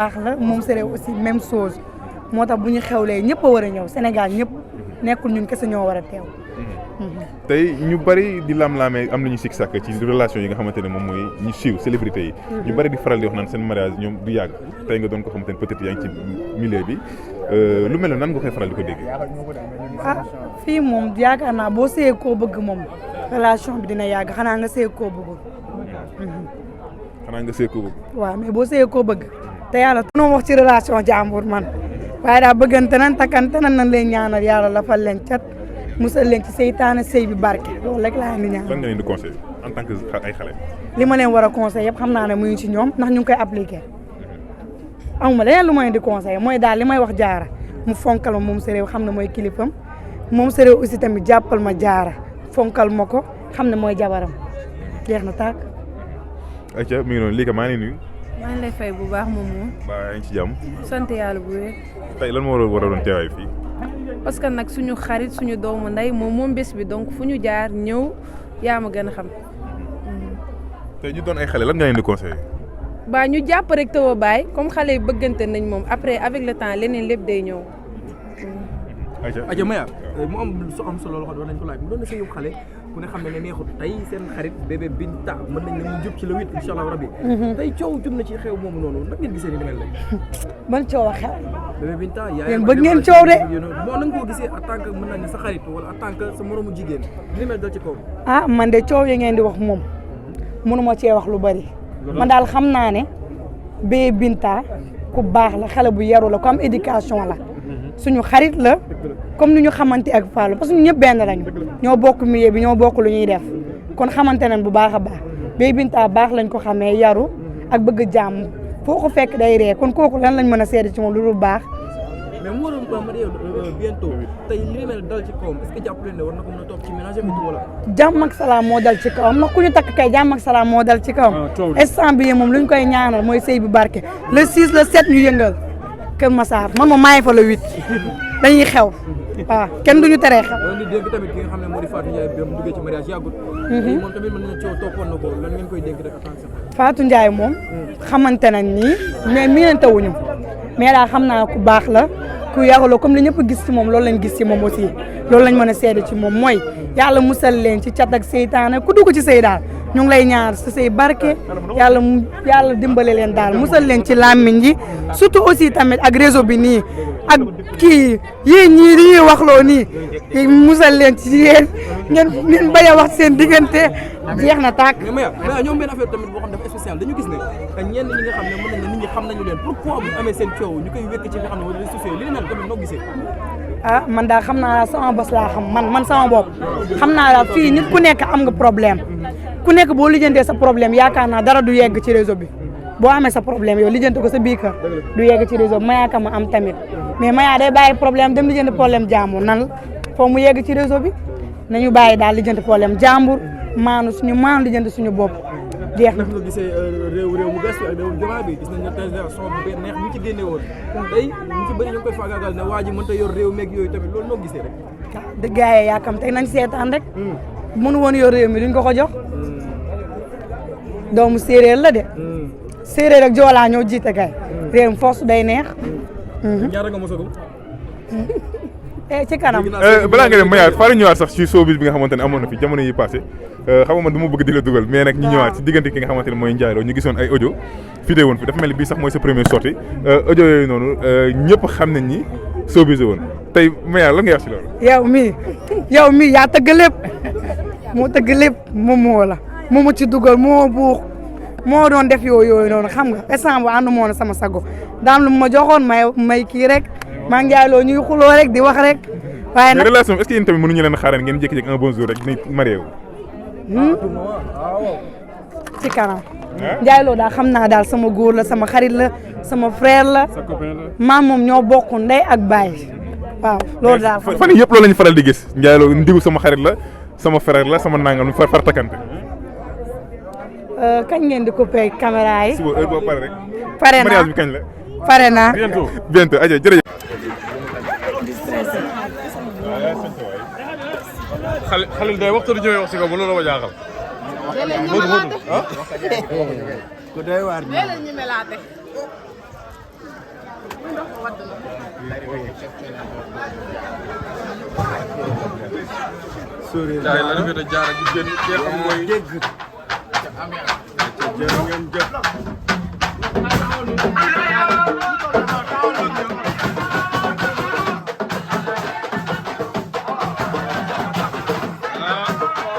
baax la moom Séré aussi même chose moo tax bu ñu xewlee ñëpp a war a ñëw Sénégal ñëpp nekkul ñun kese ñoo war a teew. tey ñu bari di lam-laamee am nañu sikk sàkk ci relation yi nga xamante ne moom mooy ñu siiw célébrité yi. ñu bari di faral di wax naan seen mariage ñoom du yàgg tey nga doon ko xamante ne peut-être yaa ngi ci milieu bi lu mel ne nan nga koy faral di ko dégg. ah fii moom yaakaar naa boo seeyee koo bëgg moom relation bi dina yàgg xanaa nga seeyee koo bëggul. xanaa nga seeyee koo bëgg. waaw mais boo seeyee koo bëgg te yàlla noo wax ci relation jàmbur man waaye daal bëggante nan takkante nan leen ñaanal yàlla la fal leen cat musal leen ci seytaane sëy bi barke loolu rek laa leen di ñaan. lan nga leen di conseil en tant que ay xale. li ma leen war a conseil yëpp xam naa ne mu ngi ci ñoom ndax ñu ngi koy appliqué amuma leneen lu ma leen di conseil mooy daal li may wax jaara mu fonkal ma moom Séré xam ne mooy kilifam moom Séré aussi tamit jàppal ma jaara fonkal ma ko xam ne mooy jabaram jeex na tàkk. ayca mi ngi noonu lii maa ngi nuyu. maa ngi lay fay bu baax moom. yaa ngi ci jàmm. sant yàlla bu wér. tey lan moo war a doon teewaay fii. parce que nag suñu xarit suñu doomu ndey moom bés bi donc fu ñu jaar ñëw yaa ma gën a xam. tey ñu doon ay xale lan nga leen di conseillé. ba ñu jàpp rek taw a bàyyi comme xale yi bëggante nañ moom après avec le temps leneen lépp day ñëw. aja Maya mu am su am solo loo xam ne war nañ ko laaj mu doon na sëyu xale ku ne xam ne neexut tey seen xarit bébé Binta mën nañ ne mu jub ci le 8 incha allah rabbi tey coow jub na ci xew moomu noonu nag ngeen gisee ni mel la ban coow a xew bébé Binta yéen bëgg ngeen coow de bon na nga koo gisee en tant que mën nañ ne sa xarit wala en tant que sa moromu jigéen li mel dal ci kaw ah man de coow yi ngeen di wax moom mënuma cee wax lu bari man daal xam naa ne bébé Binta ku baax la xale bu yaru la ku am éducation la suñu xarit la comme ni ñu xamante ak Fallou parce que ñun ñëpp benn lañu ñoo bokk milieu bi ñoo bokk lu ñuy def kon xamante nañ bu baax a baax Bébé Binta baax lañ ko xamee yaru ak bëgg jàmm foo ko fekk day ree kon kooku lan lañ mën a seede ci moom lu dul baax. mais mu waroon ba ma bientôt tey li mel dal ci kawam est-ce que jàpp leen ne war na ko mën a topp ci ménage bi wala. jàmm ak salaam moo dal ci kawam ndax ku ñu takk kay jàmm ak salaam moo dal ci kawam. instant bii moom lu ñu koy ñaanal mooy sëy bi barke le 6 le 7 ñu yëngal Kër Massar man ma maay fa le 8 dañuy xew waaw kenn duñu teree xew. loolu di dénk tamit ki nga xam ne moo di Fatou Ndiaye bi mu duggee ci mariage yàggut. moom tamit mën nañu coow toppoon na ko lan ngeen koy dénk rek attention. Fatou Ndiaye moom xamante nañ nii mais miinante wuñu mais daal xam naa ku baax la ku yaruloo comme li ñëpp gis ci moom loolu lañ gis ci moom aussi loolu lañ mën a seede ci moom mooy yàlla musal leen ci cat ak seytaane ku dugg ci sëy daal ñu ngi lay ñaar sa sëy barke yàlla dimbale leen daal musal leen ci làmmiñ ji surtout aussi tamit ak réseau bi nii ak kii yéen ñii di ñuy waxloo nii musal leen ci yéen ngeen bañ a wax seen diggante jeex na tàkk. mais ñoom benn affaire tamit boo xam dafa spécial dañu gis ne ñenn ñi nga xam ne mën nañ ne nit ñi xam nañu leen pourquoi bu amee seen coow ñu koy wékk ci nga xam ne wala réseaux sociaux li mel tamit noo gisee. ah man daal xam naa sama bos laa xam man sama bopp xam naa daal fii nit ku nekk am nga problème ku nekk boo lijjantee sa problème yaakaar naa dara du yegg ci réseau bi boo amee sa problème yow lijjanti ko sa biir kër du yegg ci réseau bi mayaa ka ma am tamit mais mayaa day bàyyi problème dem lijjanti problème jàmbur nan foo mu yegg ci réseau bi nañu bàyyi daal lijjanti problème jàmbur maanu suñu maan lijjanti suñu bopp jeex na. nga gisee réew mu bees bi ak réew jamaa bi gis nañ ne tey son bu neex ñu ci génne woon tey ñu ci bëri ñu ngi koy faagaagal ne waa ji mënta yor réew meeg yooyu tamit loolu noo gisee rek. dëgg yi yaakam tey nañ seetaan rek mënu woon yor réew mi duñ ko ko jox doomu séeréer la de séeréer ak joolaa ñoo jiite kay réew mi force day neex. ñaata nga mosagum. ci kanam. balaa nga dem Maya faa ñëwaat sax ci showbiz bi nga xamante ne amoon na fi jamono yi passé xam nga man du ma bëgg di la dugal mais nag ñu ñëwaat ci diggante ki nga xamante ne mooy Ndiaye Lo ñu gisoon ay audio vidéo woon fi dafa mel ni bii sax mooy sa première sortie audio yooyu noonu ñëpp xam nañ ni showbiz woon tey Maya lan nga wax ci loolu. yow mii yaa tëgg lépp moo tëgg lépp moom moo la moo ma ci dugal moo buux moo doon def yooyu noonu xam nga instant bu àndu moo na sama sago daam lu ma joxoon may kii rek maa ngi Ndiaye Lo ñuy xuloo rek di wax rek. waaye nag relation est-ce que yéen tamit mënuñu leen xaaral ngeen jékki-jékki un bon jour rek ni marié wu. ci kanam. Ndiaye Lo daal xam naa daal sama góor la sama xarit la sama frère la. maam moom ñoo bokk ndey ak baay. waaw loolu daal fan yii yëpp loolu la ñu faral di gis Ndiaye Lo ndiw sama xarit la sama frère la sama nangam far takante. kañ ngeen di coupé caméra yi. suba heure boo pare rek. pare naa mariage bi kañ la. pare naa. bientôt aja jërëjëf. xalil day waxtu di ñëwee wax si kaw ba loolu ma jaaxal. ku doy waar jaay la defee jaar ak génn jeex mooy dégg jërë ngeen jëf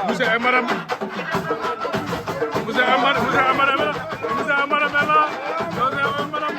monsieur et madame monsieur et madame monsieur et madame monsieur et madame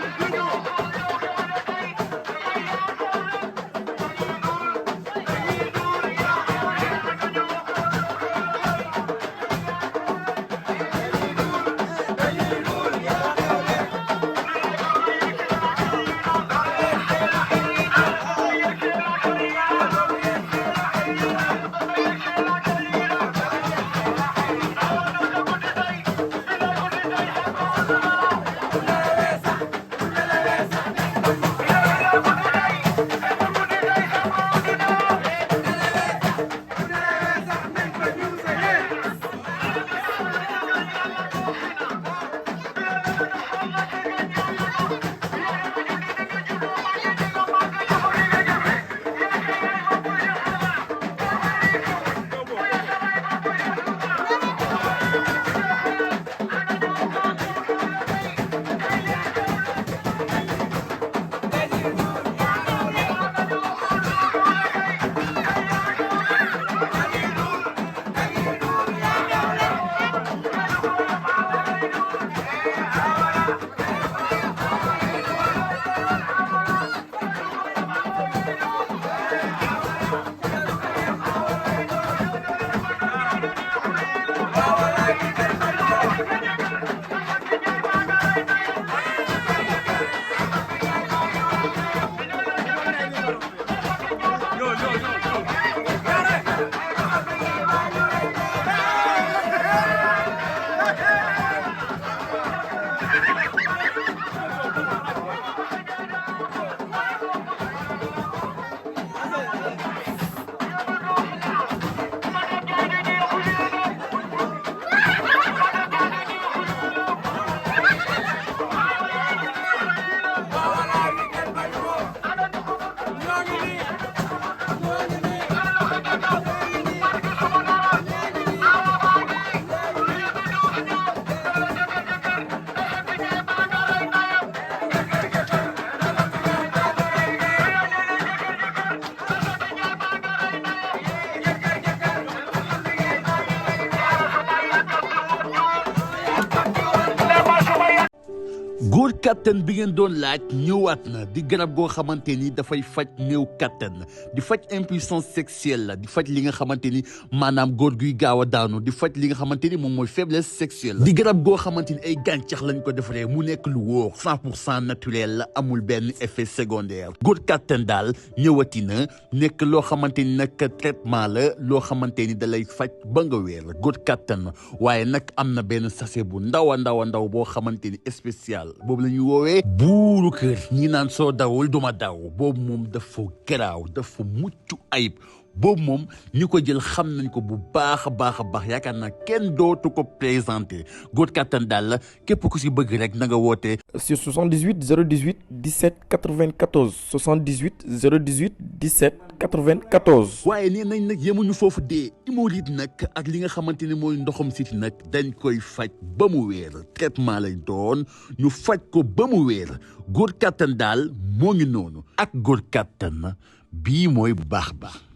góor kattan bi ngeen doon laaj ñëwaat na di garab goo xamante ni dafay faj néew kattan di faj impuissance sexuelle la di faj li nga xamante ni maanaam góor guy gaaw a daanu di faj li nga xamante ni moom mooy faiblesse sexuelle di garab goo xamante ni ay gàncax lañ ko defaree mu nekk lu wóor 100% naturel la amul benn effet secondaire góor kattan daal ñëwati na nekk loo xamante ni nag traitement la loo xamante ni da lay faj ba nga wér góor kattan waaye nag am na benn sachet bu ndaw a ndaw boo xamante ni spécial boobu la ñuy woowee buuru kër ñi naan soo dawul duma daw boobu moom dafa garaaw dafa mucc ayib boobu moom ñi ko jël xam nañ ko bu baax a baax yaakaar naa kenn dootu ko présenté góor kattan daal la képp ku si bëgg rek na nga woote sur 78 018 17 94 78 018 17 94. waaye nee nañ nag yemuñu foofu dee hémorroïde nag ak li nga xamante ni mooy ndoxam siti nag dañ koy faj ba mu wéer traitement lañ doon ñu faj ko ba mu wéer góor kattan daal moo ngi noonu ak góor kattan bii mooy bu baax